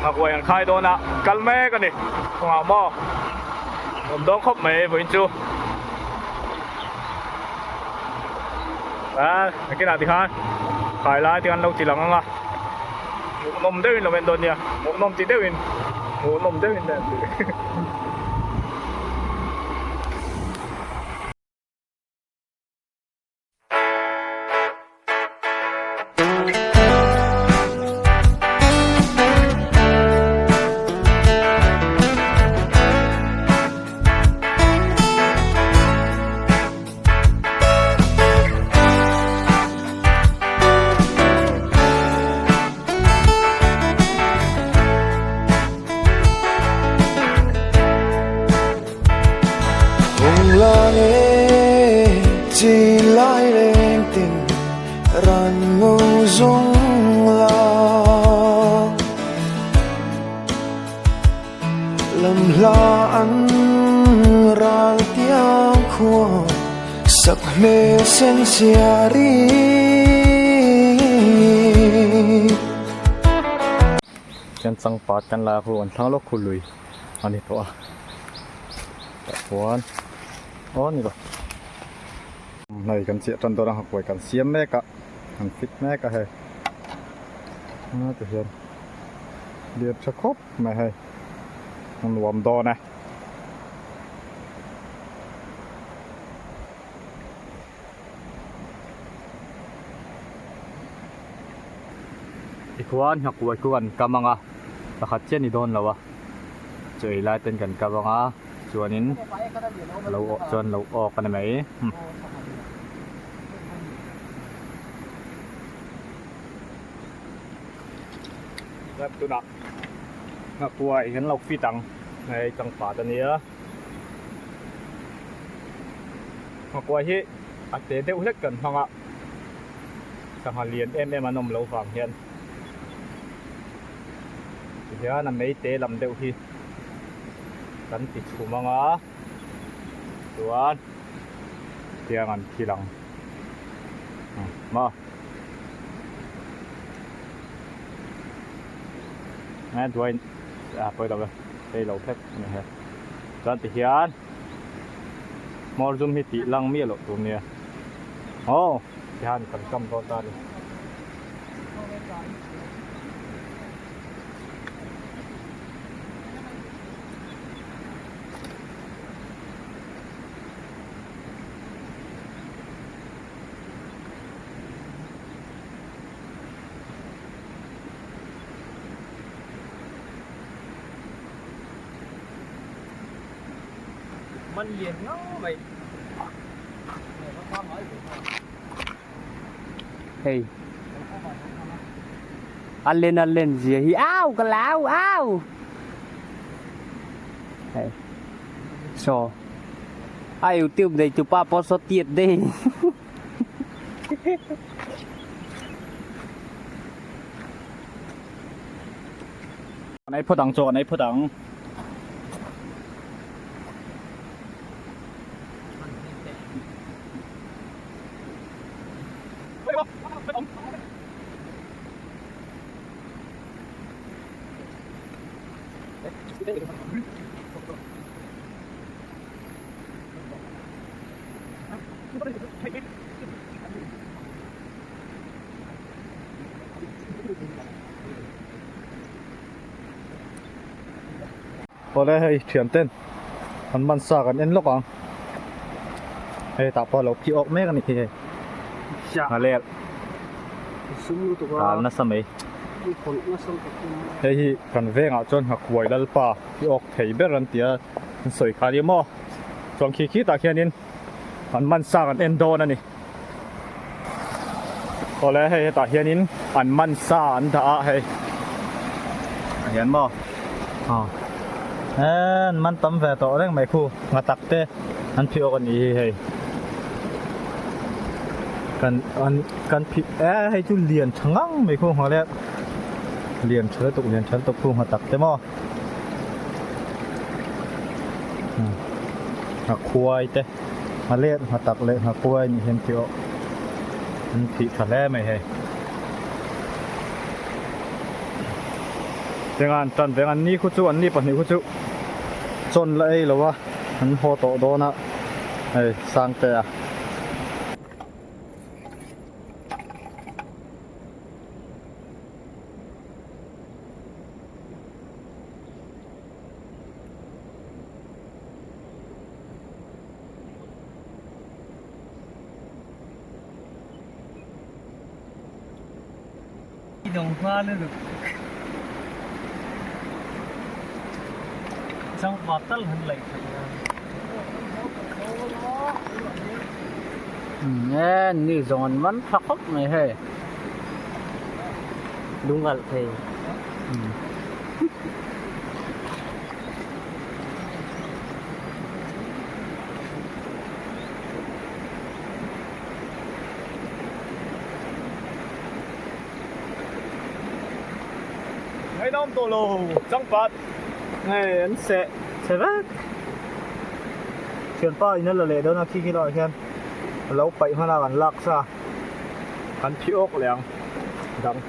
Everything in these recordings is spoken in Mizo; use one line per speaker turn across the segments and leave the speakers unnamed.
Nghakuai an khai dawn a, kal mek a ni. Kawngah maw awm dawn khawp mai vawiin chu. A nakinah tikhan khai lai te khan lo ti lang ang a, hmuhnawm deuhin lo en dawn nia, hmuhnawm ti deuhin hmuhnawm deuhin en tih. Chuan changpat kan la khu an thlang lawk khu lui a ni tawh a tah chuan aw ni lo hei kan chiah tan dawn a hakuai kan siam mek a kan fit mek a hei a ti hian lian tha khawp mai hei a nuam dawn e. Tikhuan nghakuai khu kan kam ang a, pakhat chiah ni dawn lo a, chaw ei lai ten kan kam ang a, chuanin lo awh chuan lo awk a ni mai. Tunah nghakuai kan lo fit ang, hei changpat a nia. Nghakuai hi a te deuh hlek kan hmang a, sangha lian em em an awm loh vang hian tihian a mei te lam deuh hi kan ti chhum ang a, chuan tiang an thil ang maw a duai a pawi lo e hei lo phek a ni he chuan tihian. Hmawr zum hi tih lang miah loh tur nia. Aw tihian kan kam dawn ta a ni. Man lian ngau mai.
Hei. Ăn lên ăn lên gì hi ao cái lão ao. Hei. So. Ai YouTube đây chụp pa post tiệt đi.
An ei phawt ang chaw an ei phawt ang. Awle hei thian ten an man sa kan en lawk ang hei tah pawh a lo phih awk mek a ni hi hei a lel tal nasa mai hei hi kan vengah chuan nghakuai lalpa hi awk thei ber an tia an sawi kha a ni maw chuan khi khi tah khianin an man sa kan en dawn a ni. Awle hei hetah hianin an man sa an dah a hei ah hian maw aw an man tam ve tawh reng mai khu nga tak te an phih awk a nih hi hei kan an kan phih e hei chu lian tha ngang mai khu ngha le lian tha lutuk lian tha lutuk khu ngha tak te maw a khuai te. Ngha let ngha tak leh ngha kuai nih hian tih awh an thih tha hle mai hei. Tinga an tan veng an ni khu chu an ni pahnih khu chu chawn la ei lo a an haw tawh dawn a hei Sangtea.
Nge ni zawng an man tha khawp mai hei lungalh thei.
Ngaihnawm tawh lo changpat
Hei an seh chhe vek Thianpa in a la leh dawn a khi khi lawh hian a lo paih hman a kan lak sa
kan thi awk leh ang dang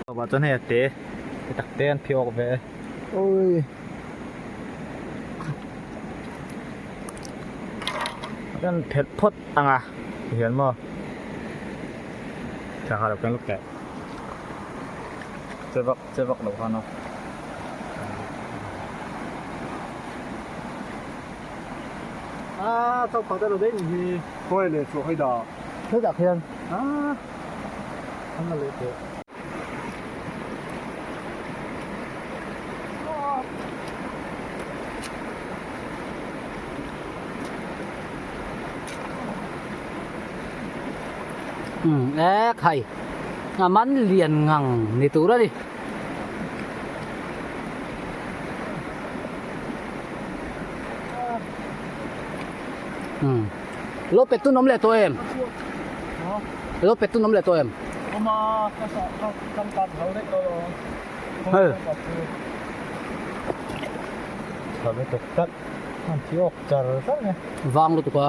Tawpah chuan hei a te te tak te an phi awk ve e.
Oi.
Kan phelh phawt ang a tihian maw thla kha lo keng lawk teh che vak che vak loh khan aw.
Ah chau phah te lo daih ni hi.
Khawi leh chhuah hi dah.
Hetah khian ah an la leh teh.
Umm e khai a man lian ngang ni tur a ni. Umm lo pet tun awm leh tawh em? Lo pet tun awm leh tawh em? Hei. Vang lutuk a.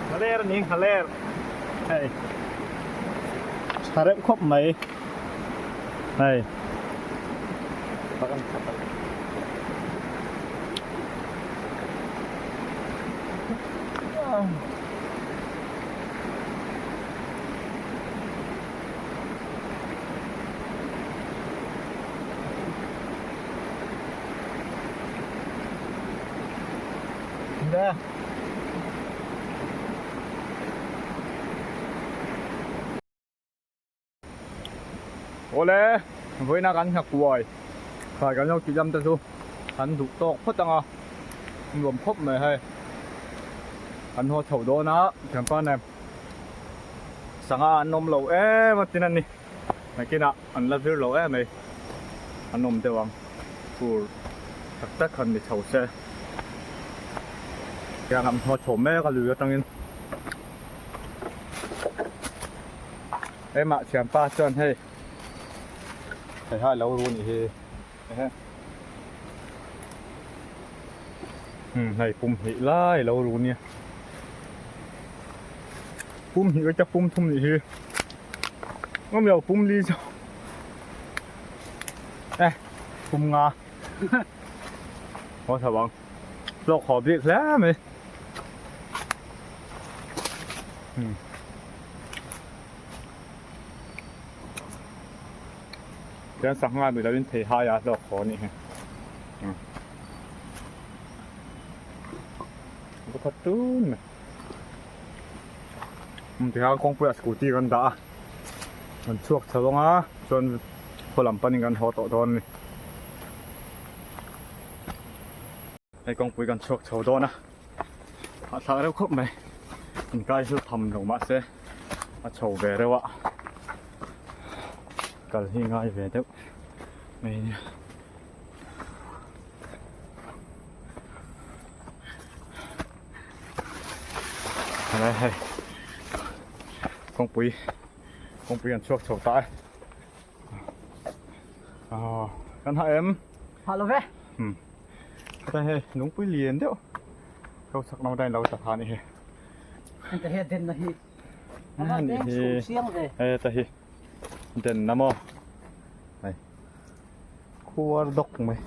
Nghaler ni nghaler hei tha reuh khawp mai hei Awle vawiina kan nghak uai khai kan lo tih lam te chu an duh tawk phawt ang a nuam khawp mai hei an haw chho dawn a thianpa nen sangha an awm lo em a tin a ni nakinah an la zir lo em mai an awm deuh ang fur tak tak han ni chho se tiang an haw chho mek a lui atangin. Hemah thianpa chuan hei hei ha lo ru nih hi ehe umm hei pum hnih lai lo ru nia pum hnih atia pum thum nih hi awm lo pum li zawk eh pum nga. Haw chho ang. Hlawk haw bik hle mai. Hmm. Chuan sangha ni lovin thei hai a hlawk haw anih hi. Hmm. Va khat tun mai. Tikhan kawngpuiah scooty kan dah a, kan chhuak chho ang a, chuan khaw lam panin kan haw tawh dawn a ni. Hei kawngpui kan chhuak chho dawn a, hahthlak reuh khawp mai, inkai chu tham lo mahse a chho ve reuh a, kal hi ngai ve deuh mai a nia. Helai hei kawngpui kawngpui an chhuak chho ta e aw kan hah em
hah lo ve
hmm heta hei lungpui lian deuh ko chak lo dain lo ta kha ni hi
heta hi den na hi
ani hi heta hi den na maw hei khuar dawk mai.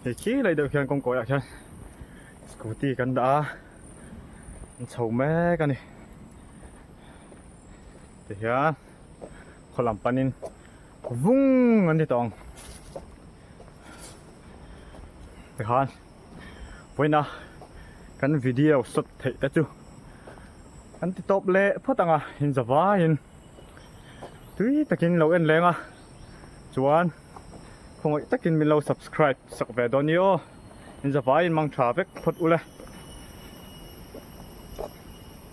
Hei khi lai deuh khian kawng kawiah khian scooty kan dah a an chho mek a ni tihian khaw lam panin vung an ti tawh ang tikhan vawiina kan video shot theih te chu an ti tawp leh phawt ang a inzavaiin. Tui takin lo en leng a, chuan khawngaih takin min lo subscribe sak ve dawn ni aw, in zavaiin mang tha vek phawt ule.